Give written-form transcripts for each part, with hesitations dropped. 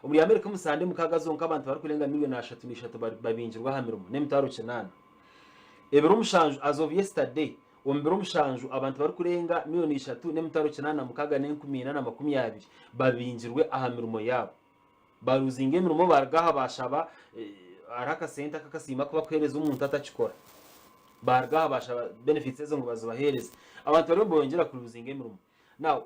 Omuri Amerika omu sande mukaaga zonka abantu barikurenga milioni ashatu na ishatu babingirwe aha mirimo n'emitwaro kinaana. Ebiro mushanju, as of yesterday, omu biro mushanju abantu barikurenga milioni ishatu n'emitwaro 86 n'enkumi ina na 20 babingirwe aha mirimo yaabo. Baruzinga emirimo baruga aha baashaba hariho akasente akakasiimo aku bakuheereza omuntu atakikora. Baruga aha baashaba benefits ezo ngu bazibaheereze. Abantu bariyo niboyongyera kuruzinga emirimo. Now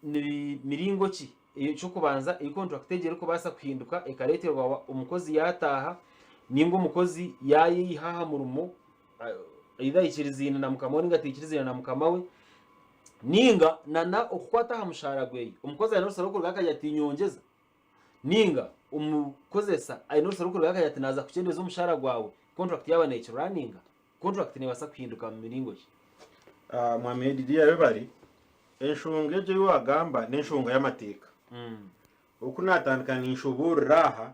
ni miringo ki eky'okubanza ei contract egyo erikubaasa kuhinduka ekareeterwa omukozi yaataaha ninga omukozi yaayeyiha aha murimo either aikirizaine na mukama we ninga ataikirizaine na mukama we ninga nana okukwata aha mushaara gweye omukozi aine orusa rw'okurugayo akagira ati nyongyeza ninga omukozesa aine orusa rw'okurugayo akagira ati naaza kukyendeeza omushaara gwawe contract yaaba nekiraninga contract neebaasa kuhinduka mu miringo ki? Mwami Edidia webare, enshonga egyo ei wagamba n'enshonga y'amateeka. Oku natandika ninshoboorora aha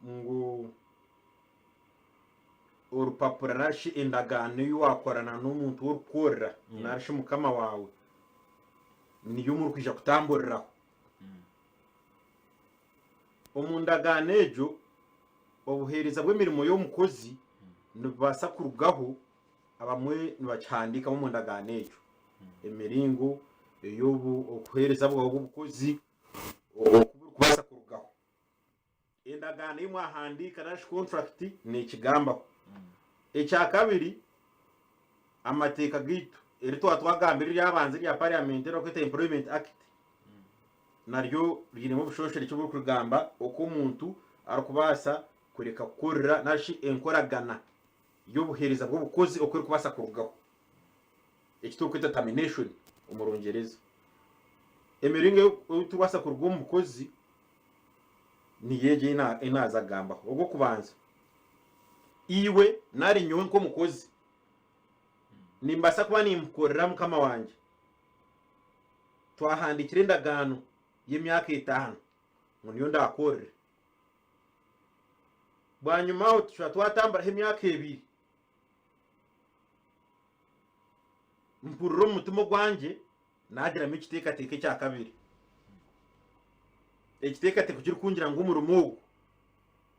ngu orupapura nari shi endagaano ei waakorana n'omuntu ou orikukorera nari shi mukama waawe niyo murikwija kutamburiraho. Omu ndagaano egyo, obuheereza bw'emirimo y'omukozi nibubaasa kurugaho abamwe nibakihandiikamu omu ndagaano egyo. Emiringo ey'obu obuheereza bwawe bw'obukozi oku burikubaasa kurugaho. Endagaano ei mwahandiika nari shi contract neekigambaho. Ekyakabiri, amateeka gaitu eri twaba twagambire eryabanza erya parliament eririkwetwa Employment Act naryo riinemu obushonshorekye oburikugamba oku omuntu arikubaasa kureka kukorera nari shi enkoragana y'obuheereza bw'obukozi oku erikubaasa kurugaho. Eki turikweta termination omu Rungyereza. Emiringo ei turikubaasa kuruga omu bukozi niyo egyo ei naaza kugambaho. Ogw'okubanza, iwe nari nyowe nk'omukozi nimbaasa kuba ninkorera mukama wangye, twahandiikire endagaano y'emyaka etaano ngu niyo ndaakorere. Bwanyima aho tushusha twatamburaho emyaka ebiri, mpurira omu mutima ogwangye naagiramu ekiteekateeko ekya kabiri. Ekiteekateeko kirikungira ngu omurimo ogu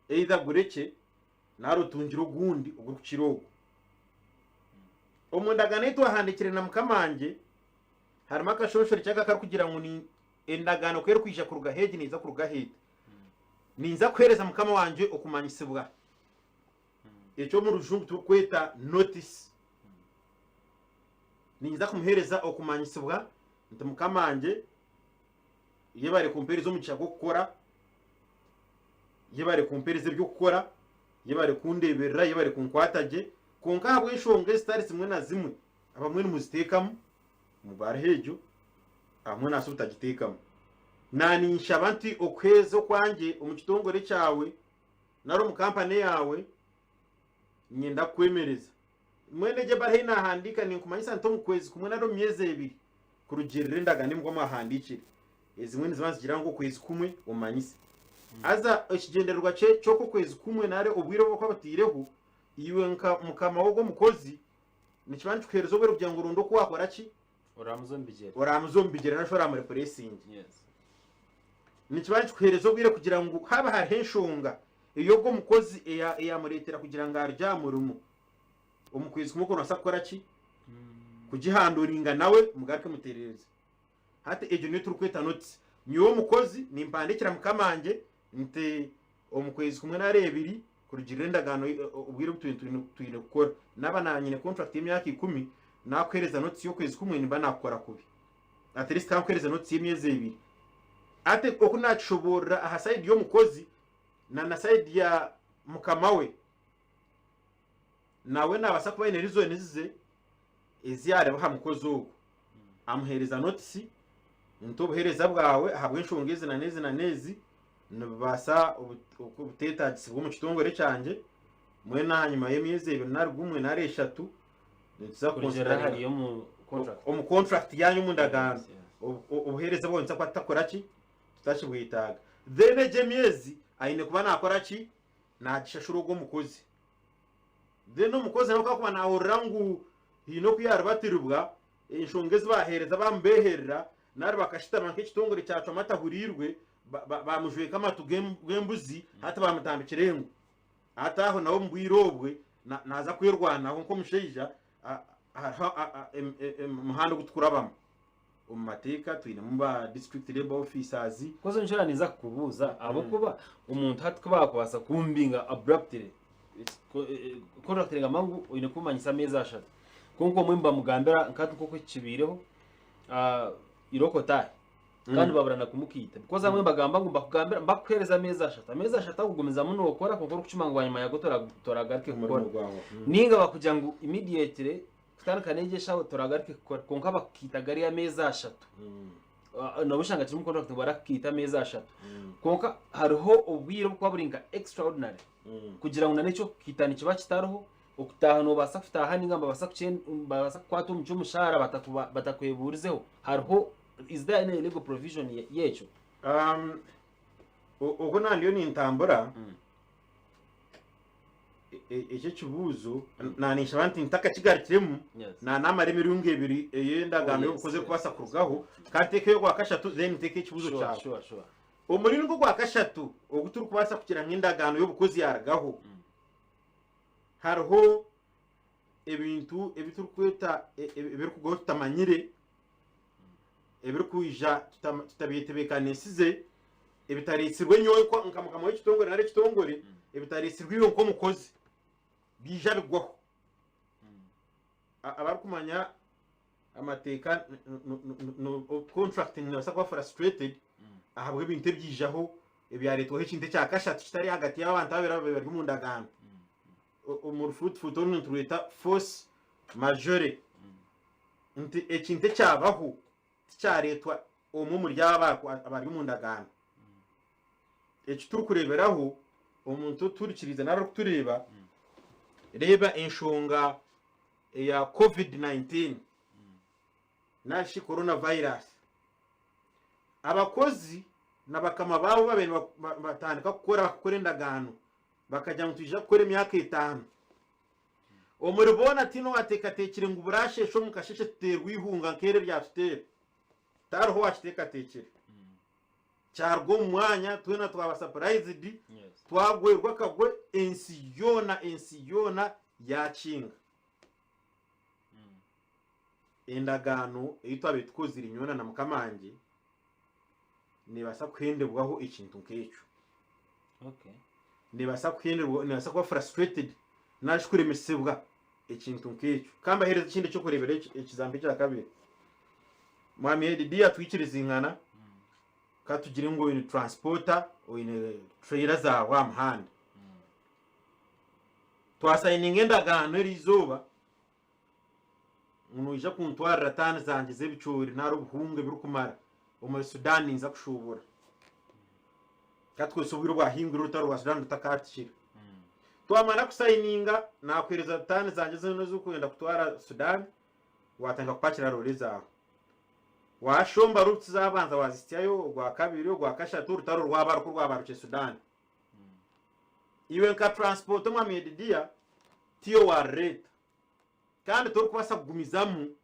either gurekye nari otungire ogundi ogurikukira ogu. Omu ndagaano ei twahandiikire na mukama wangye harimu akashonshorekye aka akarikugira ngu ni endagaano ku erikwija kurugaho egi neeza kurugaho eti. Ninza kuheereza mukama wangye okumanyisibwa. Eki omu rujungu turikweta notice. Ninza kumuheereza okumanyisibwa nti mukama wangye yebare kumpeereza omugisha gw'okukora, yebare kumpeereza eby'okukora, yebare kundeeberera, yebare kunkwata gye, kwonka ahabw'enshonga ezitari zimwe na zimwe abamwe nimuziteekamu omu baruha egyo, abamwe naasa obutagiteekamu. Naaninshaba nti okuheereza okwangye omu kitongore kyawe nari omu kampani yaawe niinyenda kukwemereza. Mbwenu egyo ebaruha ei naahandiika ninkumanyisa nti omu kwezi kumwe nari omu myezi ebiri kurugiirira endagaano ei mukuba mwahandiikire. Ezimwe niziba nizigira ngu okwezi kumwe omanyise. Haza ekigyendererwa kye ky'oku okwezi kumwe nari obwire obu barikuba bataireho, iwe nka mukama w'ogwo mukozi nikiba nikikuheereza obwire kugira ngu oronde oku waakora ki? Oraamuze omu bigyere. Oraamuze omu bigyere nari shi oraamurepureesinge. Nikiba nikikuheereza obwire kugira ngu haaba hariho enshonga ey'ogwo omukozi eyamureetera kugira ngu arugye aha murimo, omu kwezi kumwe okwo noobaasa kukora ki? Kugihanduringa nawe mugaruke mutereereze. Hati egyo niyo turikweta notice. Nyowe omukozi nimpandiikira mukama wangye nti omu kwezi kumwe nari ebiri kurugiirira endagaano obwire obu twine kukora. Naaba naanyine contract y'emyaka ikumi, naakuheereza notice y'okwezi kumwe nimba naakukora kubi. At least ka nkuheereze notice y'emyezi ebiri. Hati oku naakishoboorora aha side y'omukozi na na side ya mukama we, nawe naabaasa kuba aine reasons ze ezi yaareeba aha mukozi ogwo. Amuheereza notice nti obuheereza bwawe ahabw'enshonga ezi na n'ezi na n'ezi nibubaasa obuteetaagisibwa omu kitongore kyangye, mbwenu ahanyima y'emyezi ebiri nari gumwe nari eshatu nituza Kurugiirira ahari omu contract. omu contract yanyu omu ndagaano Yes, yes. obuheereza bwawe nituza kuba tutakora ki tutakibwetaaga then egyo emyezi aine kuba naakora ki naagishashura ogwo omukozi then omukozi nawe ku akuba naahurira ngu haine oku yaaribatiribwa enshonga ezi baaheereza baamubeeherera nari bakashutama nk'ekitongore kyacwamu atahuriirwe. Baamujweka amatu g'embuzi, hati baamutambikira engo. Hati aho nawe omu bwire obwe naaza kwerwanaho nk'omushaija, hariho omuhanda ogu turikurabamu. Omu mateeka twinemu ba district labour officers. Kozi nikyo ninza kukubuuza ahabw'okuba omuntu hati ku baakubaasa kumbinga abruptly, contract negamba ngu oine kumanyisa ameezi ashatu kwonka omwe nibamugambira nka hati nk'oku eki kibaireho, irooko otaahe. Kandi babura na kumukiita because abamwe nibagamba ngu mbakugambira mbakuhereza ameezi ashatu ameezi ashatu ago gumizamu nokora kwonka orikucuma ngu bwanyima yago toragaruke kukora Omurimo gwawe. Ninga bakugira ngu immediately kutandika n'egyo eshaaha toragaruke kukora kwonka bakukiita gari ameezi ashatu. Noba oshanga kiri omu contract ngu barakukiita ameezi ashatu kwonka hariho obwire obukuba buri nka extraordinary kugira ngu n'ekyokukiita nikiba kitariho. Okutaaha noobaasa kutaaha ninga nibabaasa nibabaasa kukwata omu ky'omushaara batakuba batakwebuurizeho. Hariho is there any legal provision y'ekyo? Um, oku nandiyo nintambura ekyo ekibuuzo naninshaba nti ntakakigarukiremu nanamara emiringo ebiri ey'endagaano y'obukozi erikubaasa kurugaho kandi ntekeyo ogwa kashatu then nteeke ekibuuzo kyawe. Omuringo ogwa kashatu ogu turikubaasa kugira ngu endagaano y'obukozi yarugaho Hariho ebintu ebi turikweta ebirikubaho tutamanyire, ebirikwija tutabyetebeekanisize, ebitareetsirwe nyowe nka mukama w'ekitongore nari ekitongore, ebitareetsirwe iwe nk'omukozi, biija bigwaho. Abarikumanya amateeka contract neebaasa kuba frustrated ahabw'ebintu ebyijaho ebyareetwaho ekintu ekya kashatu kitari ahagati y'abantu babiri ababaire bari omu ndagaano. Omu rufuutufuutu oru niturweta force majeure nti ekintu ekyabaho tikyareetwa omwe omuri aba abari omu ndagaano. Eki turikureeberaho omuntu otuhurikiriize nari orikutureeba, reeba enshonga eya covid 19 nari shi corona virus. Abakozi na bakama baabo babaire nibatandika kukora bakakora endagaano bakagira ngu nitwija kukora emyaka etaano. Omuri boona tihaine owaateekateekire ngu buraasheesha omu kasheeshe tuteerwe eihunga nk'eri eryatuteera. Tihariho owaakiteekateekire. Kyaruga omu mwanya twena twaba surprised, twagwerwa akagwe ensi yoona ensi yoona yaakinga. Endagaano ei twabaire tukozire nyowe na mukama wangye neebaasa kuhendebwaho ekintu nk'ekyo. Neebaasa kuhenderwa, neebaasa kuba frustrated nari shi kuremesibwa ekintu nk'ekyo. Ka mbaheereze ekindi eky'okureeberaho ekizampa ekya kabiri. Mwami Edidi atwikirizingana, ka tugire ngu oine transporter, oine trailer zaawe aha muhanda. Twasayininga endagaano eriizooba ngu noija kuntwarira taani zangye z'ebicoori nari obuhunga ebirikumara omuri Sudan ninza kushuubura. Ka tukozese obwire obwahingwire orutaro rwa Sudan rutakatikire. Twamara kusayininga naakuheereza taani zangye zoona ezi orikwenda kutwara Sudan, waatandika kupakira roore zaawe. Waashomba routes zaabanza waazihitsyayo ogwakabiri, ogwakashatu orutaro rwabaruka orwabarukire Sudan. Iwe nka transport omwami Yedidiya tiyo warureeta kandi torikubaasa kugumizamu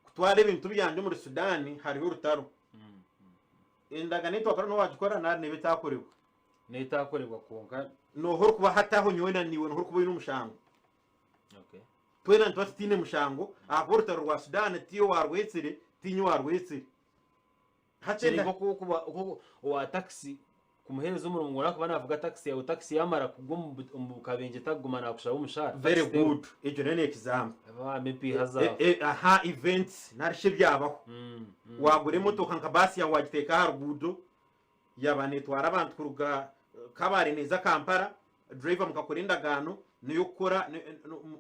kutwara ebintu byangye omuri Sudan hariyo orutaro. Endagano ei twakora niwe wagikora nari neeba etaakorebwa. Neetakorebwa kwonka. Nooha orikuba hati aho nyowe na naiwe nooha orikuba oine omushango? Twena nituba tutaine mushango ahakuba orutaro rwa Sudan tiyo waarwetsire tiinye owaarwetsire. Hati Kiri nk'oku owa takisi kumuheereza omurimo ngu oraakuba naavuga takisi yaawe, takisi yaamara kugwa omu kabenje takuguma naakushaba omushaara. Very good. Egyo nayo n'example. Bambi empiiha zaawe. Aha events nari shi ebyabaho. Waagura emotoka nka baasi yaawe waagiteeka aha ruguudo, yaaba neetwara abantu kuruga Kabale neeza Kampala, driver mukakora endagaano n'ey'okukora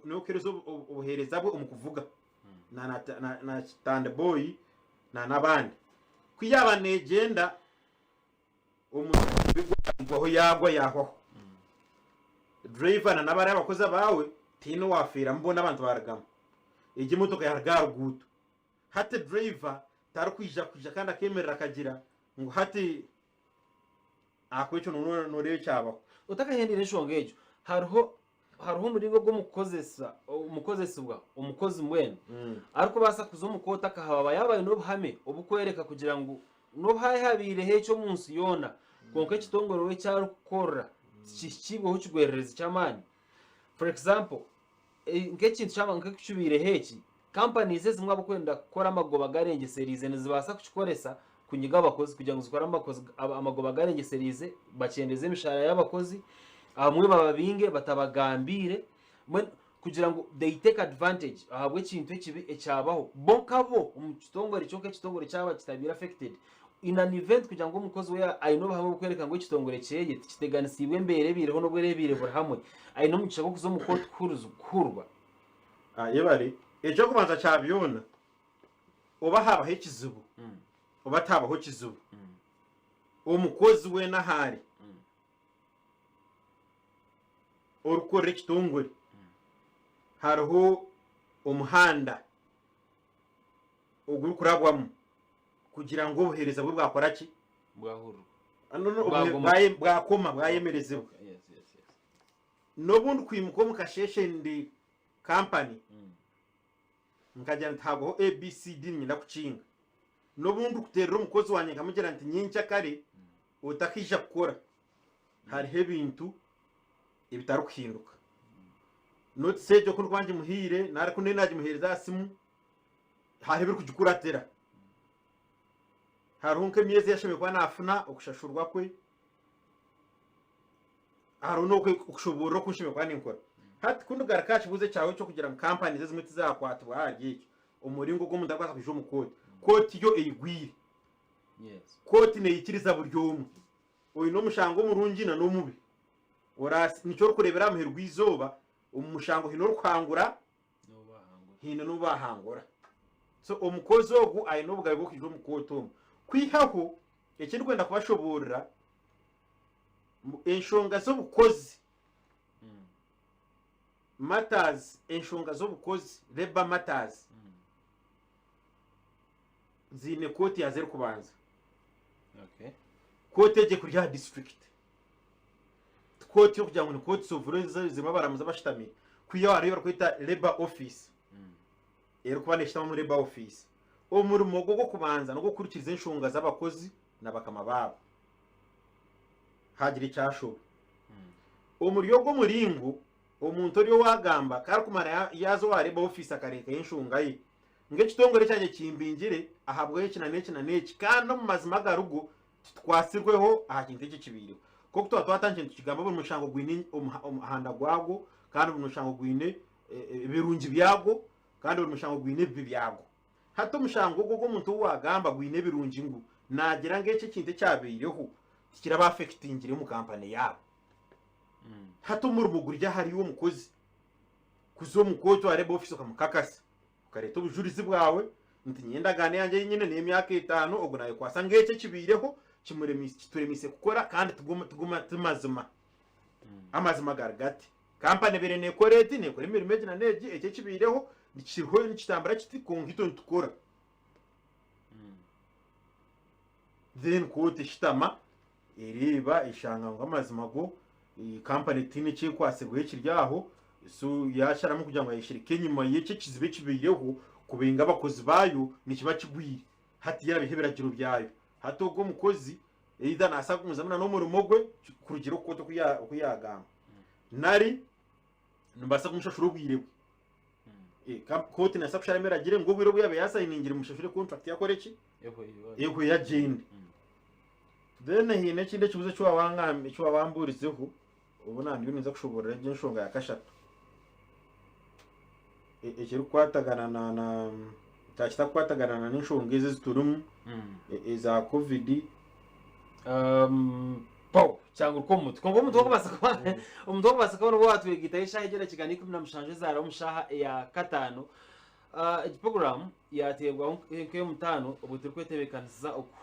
n'ey'okuheereza obuheereza bwe omu kuvuga na na stand boy na n'abandi. Ku yaaba neegyenda omuti gwagwaho yaagwa yaahwaho. Driver na n'abari abakozi abaawe tihaine owaafiiramu boona abantu baarugamu. Egyo emotoka yaaruga aha ruguuto. Hati driver tarikwija kwija kandi akeemerera akagira ngu hati ahakuba ekyo nooreeba ekyabaho. Otakahendeire enshonga egyo, hariho hariho omuringo ogu omukozesa omukozesibwa omukozi mbwenu arikubaasa kuza omu kooti akahababa yaaba aine obuhame obukworeka kugira ngu N'obu haahabaireho ekyo omu nsi yoona, kwonka ekitongore we eki arikukorera tikihikiibweho kigwererezi ky'amaani. For example, nk'ekintu kyaba nk'ekibaireho eki, companies ezimwe ahabw'okwenda kukora amagoba garengyesereize nizibaasa kukikoresa kunyiga abakozi kugira ngu zikore amagoba garengyesereize bakyendeze emishahara y'abakozi, abamwe bababinge batabagambiire, mbwenu kugira ngu they take advantage ahabw'ekintu ekibi ekyabaho bo nkabo omu kitongore kyonka ekitongore kyaba kitabaire affected in an event kugira ngu omukozi we aine obuhame oburikworeka ngu ekitongore kyeye tikiteganisiibwe embeera ebaireho n'obu ereebaire buri hamwe aine omugisha gw'okuza omu kooti kuhurwa. Yebare. Eky'okubanza kya byona oba haabaho ekizibu oba tihabaho kizibu omukozi weena ahaari orikukorera ekitongore hariho omuhanda ogurikurabwamu kugira ngu obuheereza bwe bwakora ki? Bwahururwa. Ah, no, no, Bwagoma. bwakoma bwayemerezibwa. Okay, yes. N'obu ndikwimuka omu kasheeshe ndi kampani nkagira nti hagwaho ABCD niinyenda kukinga. N'obu ndikuteerera omukozi wangye nkamugira nti nyenkyakare otakaija kukora hariho ebintu ebitarikuhinduka. Notice egyo ku ndikuba ngimuhaire nari ku ndiyo naagimuheereza aha simu hariho ebirikugikuratira. Hariho nk'emyezi ei ashemereire kuba naafuna okushashurwa kwe, hariho n'okushoboorora oku nshemereire kuba ninkora. Hati ku ndikugaruka aha kibuuzo ekyawe eky'okugira ngu kampani ezimwe tizaakwatibwa ahari ekyo, omuringo ogu omuntu arikubaasa kwija omu kooti, kooti yo eigwire. Kooti neikiriza buri omwe. Oine omushango omurungi na n'omubi. Nikyo orikureebera aha muheru gw'eizooba, omu mushango haine orikuhangura, haine n'ou baahangura. So omukozi ogu aine obugabe bw'okwija omu kooti omu. Kwihaho eki ndikwenda kubashoboorora, enshonga z'obukozi, matters, enshonga z'obukozi, labour matters, ziine kooti yaazo erikubanza. Kooti egyo ekuri aha disiturikiti. Ti kooti y'okugira ngu ni kooti sovuro ezirimu abaramuzi abashutamire. Kwihaho hariho ei barikweta labour office erikuba neeshutama omu labour office. Omurimo gwo ogw'okubanza n'ogw'okuhurikiriza enshonga z'abakozi na bakama baabo haagira ekyashoba. Omuri ogwo omuringo, omuntu ori owaagamba ku arikumara yaaza owa labour office akareekayo enshonga ye, ngu ekitongore kyangye kimbingire ahabw'eki na n'eki na n'eki kandi omu mazima agarigo titukwatsirweho aha kintu eki ekibaireho. Nk'oku twaba twatandikire nitukigamba buri mushango gwine omuhanda gwagwo kandi buri mushango gwine ebirungi byagwo kandi buri mushango gwine ebibi byagwo. Hati omushango ogwo ogw'omuntu ou waagamba gwine ebirungi ngu naagira ngu eki ekintu ekyabaireho tikirabafekitingire omu kampani yaabo. Hati omurimo guri ahari iwe omukozi kuza omu kooti wareeba ofiisi okamukakasa. Okareeta obujurizi bwawe nti nyowe endagaano yangye ei nyine n'ey'emyaka etaano, ogu naayekwatsa ngu eki ekibaireho kituremiise kukora kandi ti mazima. Amazima gari gati, kampani ebaire neekora eti, neekora emirimo egi na n'egi, eki ekibaireho kiriho nikitambura kiti kwonka itwe nitukora. Then kooti eshutama ereeba eshanga ngu amazima go kampani tihaine eki ekwatsirweho ekiri aho, so yaasharamu kugira ngu ayeshereke enyima y'ekyo ekizibu ekibaireho kubenga abakozi baayo nikiba kigwire. Hati yaabiha ebiragiro byayo. Hati ogwo omukozi either naasa kugumizamu na n'omurimo gwe kurugiirira oku kooti oku yaagamba nari nibaasa kumushashura obwire bwe. Kooti neebaasa kusharamu eragire ngu obwire obu yaabaire yaasayiningire mumushashure contract ye akore ki? Ehwe agyende. Then haine ekindi ekibuuzo eki waaba eki waabambuurizeho obu naaba ndiyo ninza kushoboorora egyo enshonga ya kashatu ekirikukwatagana na na kyaba kitakukwatagana na n'enshonga ezi eziturimu eza covid. Po kyanguruka omu mutwe kwonka omuntu wakubaasa kuba omuntu wakubaasa kuba niwe watwegaitaho eshaaha egyo edakiika n'ikumi na mushanju ezaaraba omu shaaha eya kataano. Egi puroguraamu yaateebwaho nk'ey'omutaano obwo turikwetebeekanisiza oku.